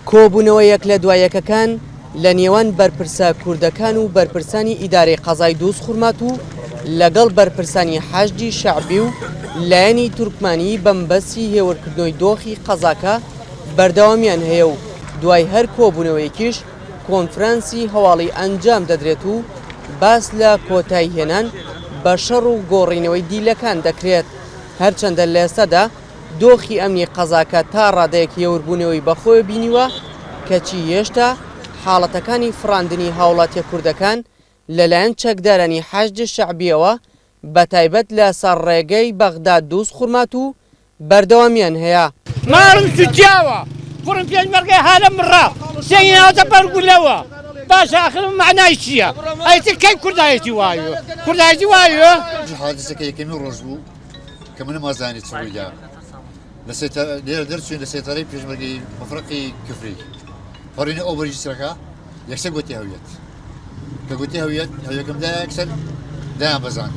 کۆبوونەوە یەک لە دوا یەکەکان لە نێوان بەرپرسە کوردەکان و بەرپرسانی ئیدارەی قەزای دووزخورماتوو لەگەڵ بەرپرسانی حەشدی شەعبی و لایەنی تورکمانی بەمەبەستی هێورکردنەوەی دۆخی قەزاکە بەردەوامیان هەیە و دوای هەر کۆبوونەوەیەکیش کۆنفرانسی هەواڵی ئەنجام دەدرێت و باس لە کۆتاییهێنان بە شەڕ و گۆڕینەوەی دیلەکان دەکرێت. هەرچەندە لە ئێستادا دۆخی ئەمنی قەزاکە تا ڕادەیەک هێوربوونەوەی بەخۆیە بینیوە، کەچی هێشتا حاڵەتەکانی فڕاندنی هاوڵاتیە کوردەکان لەلایەن چەکدارانی حەشد شەعبیەوە بەتایبەت لە سەر ڕێگەی بەغدا دووزخورماتوو بەردەوامیان هەیە. ماڵم سوتیاوە کوڕم پێشمەرگەی هالە مڕا سێنی ناوەتە بەر گولەوە باشە ئاخر مەعنای چییە ئەی تر کەی کوردایەتی وایە کوردایەتی وایە حادیسەکە یەکەمی ڕۆژ بوو کە منم ئازانی چ ڕوویدا لە لێرە دەرچوین لە سێتەرەی پێشمەرگەی مفرەقی کفری پەڕینە ئەو بەرگی سەرەکە یەکسەر گوتی هەویەت کە گوتی هەویەت هەویەکەم دا یەکسەر دایان بەزان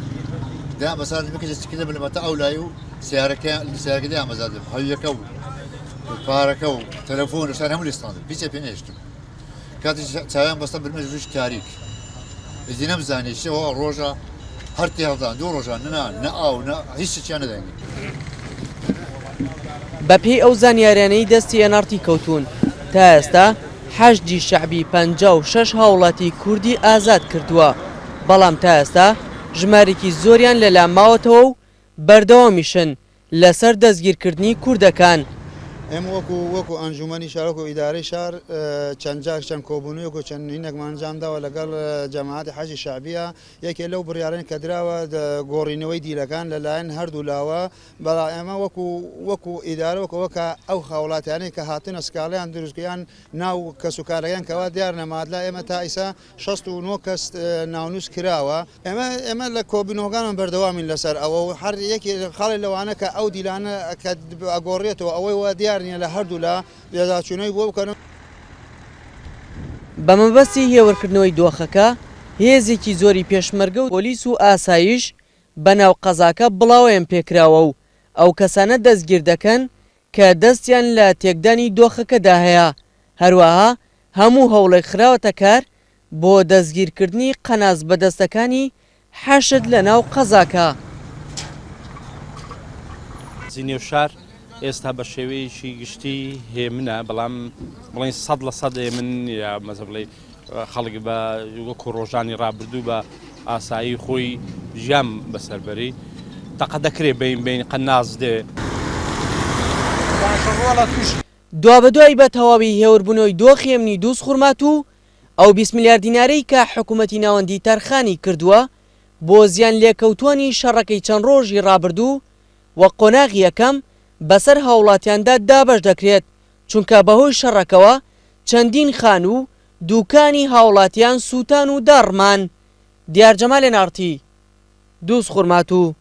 دایان بەزان بکە چکردە بلمەتە ئەو لای و سیارەکە سیارەکە دایان بەزاندم هەویەکە و پارەکە و تەلەفۆن و شتان هەموو لێستاندم هیچ پێ نەهێشتم کاتی چاویان بەستە برمە ژووری تاریک ئیدی نەمزانی شەوە ڕۆژە هەر تێهەڵدان دوو ڕۆژان نە نە ئاو نە هیچ شتیان نەداینی. بەپێی ئەو زانیاریانەی دەستی ئێن ئاڕ تی کەوتوون، تا ئێستا حەشدی شەعبی 56 هاوڵاتی کوردی ئازاد کردووە، بەڵام تا ئێستا ژمارێکی زۆریان لەلا ماوەتەوە و بەردەوامیشن لەسەر دەستگیرکردنی کوردەکان. ئێمە وەکو وەکو ئەنجومەنی شار وەکو ئیدارەی شار چەند جار چەند کۆبوونەوەیەک و چەند هینێکمان ئەنجام داوە لەگەڵ جەماعەتی حەشدی شەعبیە یەکێ لەو بڕیارانەی کە دراوە گۆڕینەوەی دیلەکان لەلایەن هەردوو لاوە بەڵام ئێمە وەکو وەکو ئیدارە وەکو ئەوە کە ئەو هاوڵاتیانەی کە هاتنە سکاڵیان دروست یان ناو کەسوکارەکەیان کەوا دیار نەمات لا ئێمە تا ئیسا 69 کەس ناونووس کراوە. ئێمە ئێمە لە کۆبوونەوەکانمان بەردەوامین لەسەر ئەوە و هەر یەکێ خاڵێ لەوانە کە ئەو دیلانە کە ئەگۆڕێتەوە ئەوەی وا دیار نییە لە هەردوولا پێداچوونەوەی بۆ بکەن. بە مەبەستی هێورکردنەوەی دۆخەکە، هێزێکی زۆری پێشمەرگە و پۆلیس و ئاسایش بە ناو قەزاکە بڵاوەیان پێکراوە و ئەو کەسانە دەستگیر دەکەن کە دەستیان لە تێکدانی دۆخەکەدا هەیە، هەروەها هەموو هەوڵێک خراوەتە کار بۆ دەستگیرکردنی قەناس بەدەستەکانی حەشد لەناو قەزاکە. نێو شار ئێستا بە شێوەیەکی گشتی هێمنە، بەڵام بڵێین 100% هێمن نییە، مەسە بڵێ خەڵک بە وەکو ڕۆژانی ڕابردوو بە ئاسایی خۆی ژیان بەسەر بەری تەقە دەکرێ بین بین قەناس دێ. دوابەدوای بە تەواوی هێوربوونەوەی دۆخی ئەمنی دووزخورماتوو، ئەو 20 ملیار دینارەی کە حکومەتی ناوەندی تەرخانی کردووە بۆ زیانلێکەوتووانی شەڕەکەی چەند ڕۆژی ڕابردوو وەک قۆناغی یەکەم بەسەر هاوڵاتیاندا دابەش دەکرێت، چونکە بەهۆی شەڕەکەوە چەندین خانوو و دوکانی هاوڵاتیان سووتان و داڕمان. دیار جەمال ئێن ئاڕ تی، دووزخورماتوو.